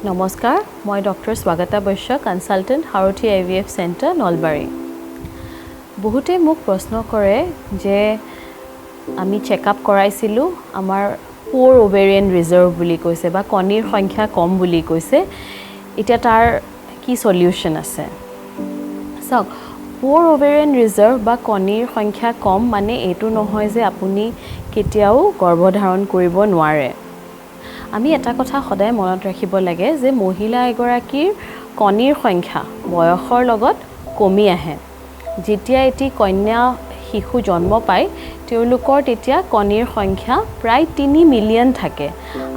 নমস্কাৰ, মই doctor Swagata Baishya, consultant, সাৰথি IVF centre, Nalbari. বহুতে মোক প্ৰশ্ন কৰে যে আমি চেকআপ কৰাইছিলোঁ, আমাৰ পুৱৰ অভেৰিয়ান ৰিজাৰ্ভ বুলি কৈছে বা কণীৰ সংখ্যা কম বুলি কৈছে, এতিয়া তাৰ কি চলিউশ্যন আছে? চাওক, পুৱৰ অভেৰিয়ান ৰিজাৰ্ভ বা কণীৰ সংখ্যা কম মানে এইটো নহয় যে আপুনি কেতিয়াও গৰ্ভধাৰণ কৰিব নোৱাৰে। আমি এটা কথা সদায় মনত ৰাখিব লাগে যে মহিলা এগৰাকীৰ কণীৰ সংখ্যা বয়সৰ লগত কমি আহে। যেতিয়া এটি কন্যা শিশু জন্ম পায়, তেওঁলোকৰ তেতিয়া কণীৰ সংখ্যা প্ৰায় 3 মিলিয়ন থাকে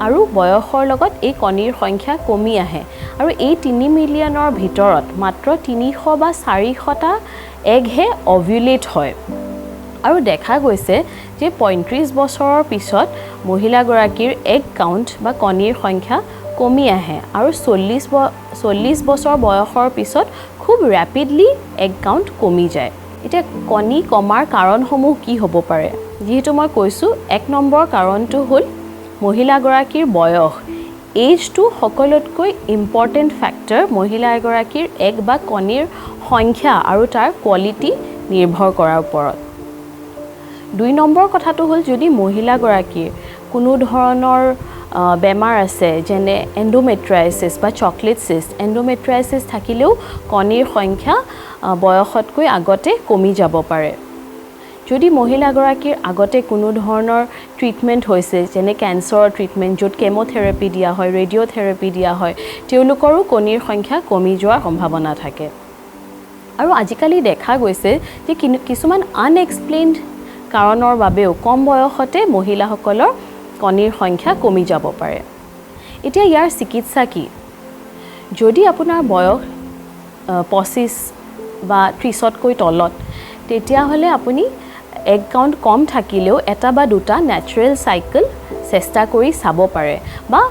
আৰু বয়সৰ লগত এই কণীৰ সংখ্যা কমি আহে আৰু এই 3 মিলিয়নৰ ভিতৰত মাত্ৰ 300 বা 400টা এগহে অভিউলেট হয়। আৰু দেখা গৈছে যে 35 বছৰৰ পিছত মহিলাগৰাকীৰ এগ কাউণ্ট বা কণীৰ সংখ্যা কমি আহে আৰু 40 বছৰ বয়সৰ পিছত খুব ৰেপিডলি এগ কাউণ্ট কমি যায়। এতিয়া কণী কমাৰ কাৰণসমূহ কি হ'ব পাৰে? যিহেতু মই কৈছোঁ, 1 নম্বৰ কাৰণটো হ'ল মহিলাগৰাকীৰ বয়স। এইজটো সকলোতকৈ ইম্পৰ্টেণ্ট ফেক্টৰ মহিলা এগৰাকীৰ এগ বা কণীৰ সংখ্যা আৰু তাৰ কোৱালিটি নিৰ্ভৰ কৰাৰ ওপৰত। 2 নম্বৰ কথাটো হ'ল, যদি মহিলাগৰাকীৰ কোনো ধৰণৰ বেমাৰ আছে, যেনে এণ্ডোমেট্ৰাইচিছ বা চকলেট চিষ্ট, এণ্ডোমেট্ৰাইচিছ থাকিলেও কণীৰ সংখ্যা বয়সতকৈ আগতে কমি যাব পাৰে। যদি মহিলাগৰাকীৰ আগতে কোনো ধৰণৰ ট্ৰিটমেণ্ট হৈছে, যেনে কেঞ্চাৰৰ ট্ৰিটমেণ্ট, য'ত কেম'থেৰাপি দিয়া হয়, ৰেডিঅ'থেৰাপি দিয়া হয়, তেওঁলোকৰো কণীৰ সংখ্যা কমি যোৱাৰ সম্ভাৱনা থাকে। আৰু আজিকালি দেখা গৈছে যে কিছুমান আনএক্সপ্লেইনড কাৰণৰ বাবেও কম বয়সতে মহিলাসকলৰ কণীৰ সংখ্যা কমি যাব পাৰে। এতিয়া ইয়াৰ চিকিৎসা কি? যদি আপোনাৰ বয়স 25 বা 30তকৈ তলত, তেতিয়াহ'লে আপুনি এগ কাউণ্ট কম থাকিলেও এটা বা দুটা নেচাৰেল চাইকেল চেষ্টা কৰি চাব পাৰে বা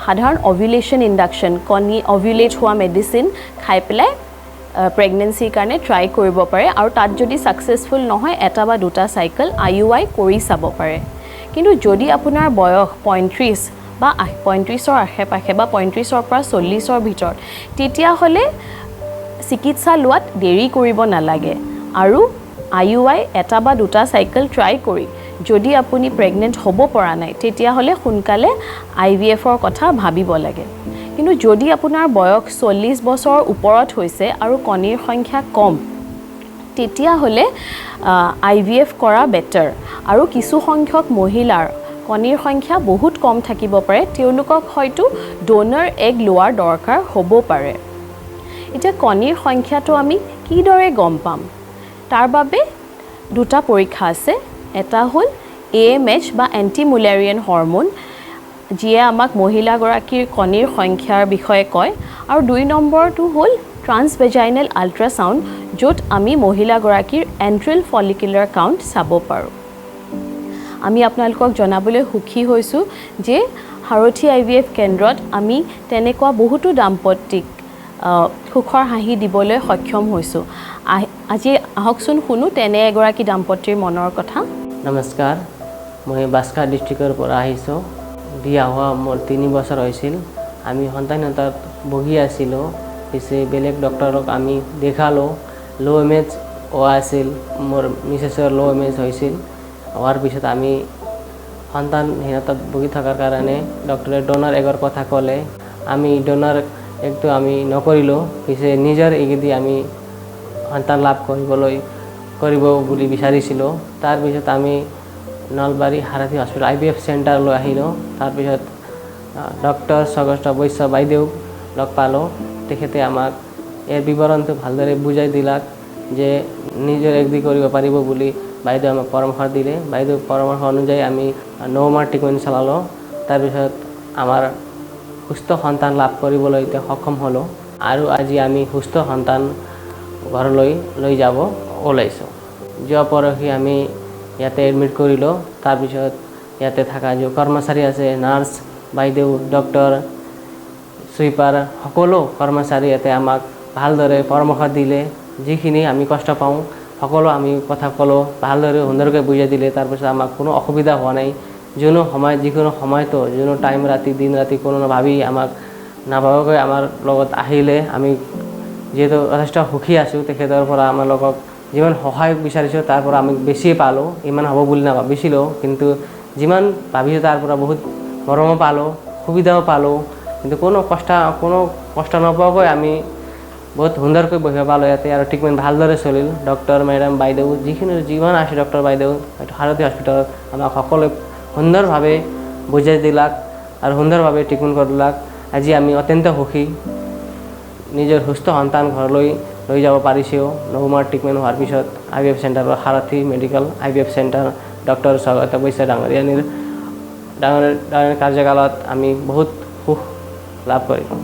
সাধাৰণ অভিউলেশ্যন ইণ্ডাকশ্যন, কণী অভিউলেট হোৱা মেডিচিন খাই পেলাই প্ৰেগনেঞ্চিৰ কাৰণে ট্ৰাই কৰিব পাৰে আৰু তাত যদি ছাকচেছফুল নহয়, এটা বা দুটা চাইকেল আইইউআই কৰি চাব পাৰে। কিন্তু যদি আপোনাৰ বয়স 35 বা 35ৰ আশে পাশে বা 35ৰ পৰা 40ৰ ভিতৰত, তেতিয়াহ'লে চিকিৎসা লোৱাত দেৰি কৰিব নালাগে আৰু আইইউআই এটা বা দুটা চাইকেল ট্ৰাই কৰি যদি আপুনি প্ৰেগনেণ্ট হ'ব পৰা নাই, তেতিয়াহ'লে সোনকালে আইভিএফৰ কথা ভাবিব লাগে। কিন্তু যদি আপোনাৰ বয়স 40 বছৰৰ ওপৰত হৈছে আৰু কণীৰ সংখ্যা কম, তেতিয়াহ'লে আইভিএফ কৰা বেটাৰ। আৰু কিছু সংখ্যক মহিলাৰ কণীৰ সংখ্যা বহুত কম থাকিব পাৰে, তেওঁলোকক হয়তো ড'নাৰ এগ লোৱাৰ দৰকাৰ হ'ব পাৰে। এতিয়া কণীৰ সংখ্যাটো আমি কিদৰে গম পাম? তাৰ বাবে দুটা পৰীক্ষা আছে। এটা হ'ল এএমএইচ বা এণ্টি মুলেৰিয়ান হৰম'ন, যিয়ে আমাক মহিলাগৰাকীৰ কণীৰ সংখ্যাৰ বিষয়ে কয় আৰু 2 নম্বৰটো হ'ল ট্ৰান্সভেজাইনেল আল্ট্ৰাচাউণ্ড, য'ত আমি মহিলাগৰাকীৰ এণ্ট্ৰেল ফলিকুলাৰ কাউণ্ট চাব পাৰোঁ। আমি আপোনালোকক জনাবলৈ সুখী হৈছোঁ যে সাৰথি আইভিএফ কেন্দ্ৰত আমি তেনেকুৱা বহুতো দাম্পত্যিক সুখৰ হাঁহি দিবলৈ সক্ষম হৈছোঁ। আজি আহকচোন শুনো তেনে এগৰাকী দাম্পত্যৰ মনৰ কথা। নমস্কাৰ, মই বাক্সা ডিষ্ট্ৰিক্টৰ পৰা আহিছোঁ। বিয়া হোৱা মোৰ 3 বছৰ হৈছিল। আমি সন্তানহীনতাত ভুগি আছিলোঁ। পিছে বেলেগ ডক্টৰক আমি দেখালোঁ। ল' এমএইচ হোৱা আছিল, মোৰ মিছেছৰ ল' এমএইচ হৈছিল। হোৱাৰ পিছত আমি সন্তানহীনতাত ভুগি থকাৰ কাৰণে ডক্টৰে ড'নাৰ এগৰ কথা ক'লে। আমি ড'নাৰ এগটো আমি নকৰিলোঁ। পিছে নিজৰ এগেদি আমি সন্তান লাভ কৰিব বুলি বিচাৰিছিলোঁ। তাৰপিছত আমি নলবাৰী সাৰথি হস্পিটেল আইভিএফ চেণ্টাৰলৈ আহিলোঁ। তাৰপিছত ডক্টৰ স্বগত বৈশ্য বাইদেউক লগ পালোঁ। তেখেতে আমাক ইয়াৰ বিৱৰণটো ভালদৰে বুজাই দিলাক যে নিজৰ এগদি কৰিব পাৰিব বুলি বাইদেউ আমাক পৰামৰ্শ দিলে। বাইদেউৰ পৰামৰ্শ অনুযায়ী আমি 9 মাহ ট্ৰিটমেণ্ট চলালোঁ। তাৰপিছত আমাৰ সুস্থ সন্তান লাভ কৰিবলৈ এতিয়া সক্ষম হ'লোঁ আৰু আজি আমি সুস্থ সন্তান ঘৰলৈ লৈ যাব ওলাইছোঁ। যোৱা পৰহি আমি ইয়াতে এডমিট কৰিলোঁ। তাৰপিছত ইয়াতে থকা যি কৰ্মচাৰী আছে, নাৰ্ছ বাইদেউ, ডক্টৰ, চুইপাৰ, সকলো কৰ্মচাৰী ইয়াতে আমাক ভালদৰে পৰামৰ্শ দিলে। যিখিনি আমি কষ্ট পাওঁ, সকলো আমি কথা ক'লোঁ, ভালদৰে সুন্দৰকৈ বুজাই দিলে। তাৰপিছত আমাক কোনো অসুবিধা হোৱা নাই। যোনো সময়, যিকোনো সময়তো, যোনো টাইম, ৰাতি দিন ৰাতি কোনো নাভাবি আমাক নাভাবাকৈ আমাৰ লগত আহিলে। আমি যিহেতু যথেষ্ট সুখী আছোঁ। তেখেতৰ পৰা আমালোকক যিমান সহায় বিচাৰিছোঁ, তাৰ পৰা আমি বেছিয়ে পালোঁ। ইমান হ'ব বুলি নাভাবিছিলোঁ, কিন্তু যিমান ভাবিছোঁ তাৰ পৰা বহুত মৰমো পালোঁ, সুবিধাও পালোঁ। কিন্তু কোনো কষ্ট নোপোৱাকৈ আমি বহুত সুন্দৰকৈ বহিব পালোঁ ইয়াতে আৰু ট্ৰিটমেণ্ট ভালদৰে চলিল। ডক্টৰ মেডাম, বাইদেউ, যিখিনি যিমান আছে ডক্টৰ বাইদেউ, সাৰথি হস্পিটেলত আমাক সকলোৱে সুন্দৰভাৱে বুজাই দিলাক আৰু সুন্দৰভাৱে ট্ৰিটমেণ্ট কৰিলাক। আজি আমি অত্যন্ত সুখী। নিজৰ সুস্থ সন্তান ঘৰলৈ লৈ যাব পাৰিছেও 9 মাহ ট্ৰিটমেণ্ট হোৱাৰ পিছত আইভিএফ চেণ্টাৰৰ, সাৰথি মেডিকেল আইভিএফ চেণ্টাৰ, ডক্টৰ স্বাগত বৈশ্য ডাঙৰীয়ানীৰ ডাঙৰ ডাঙৰ কাৰ্যকালত আমি বহুত সুখ লাভ কৰিলোঁ।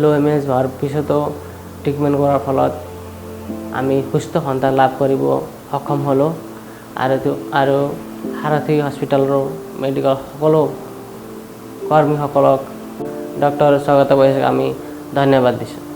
ল' এমএইচ হোৱাৰ পিছতো ট্ৰিটমেণ্ট কৰাৰ ফলত আমি সুস্থ সন্তান লাভ কৰিব সক্ষম হ'লোঁ আৰু সাৰথি হস্পিটেলৰ মেডিকেল সকলো কৰ্মীসকলক, ডক্টৰ স্বাগত বৈশ্যক আমি ধন্যবাদ দিছোঁ।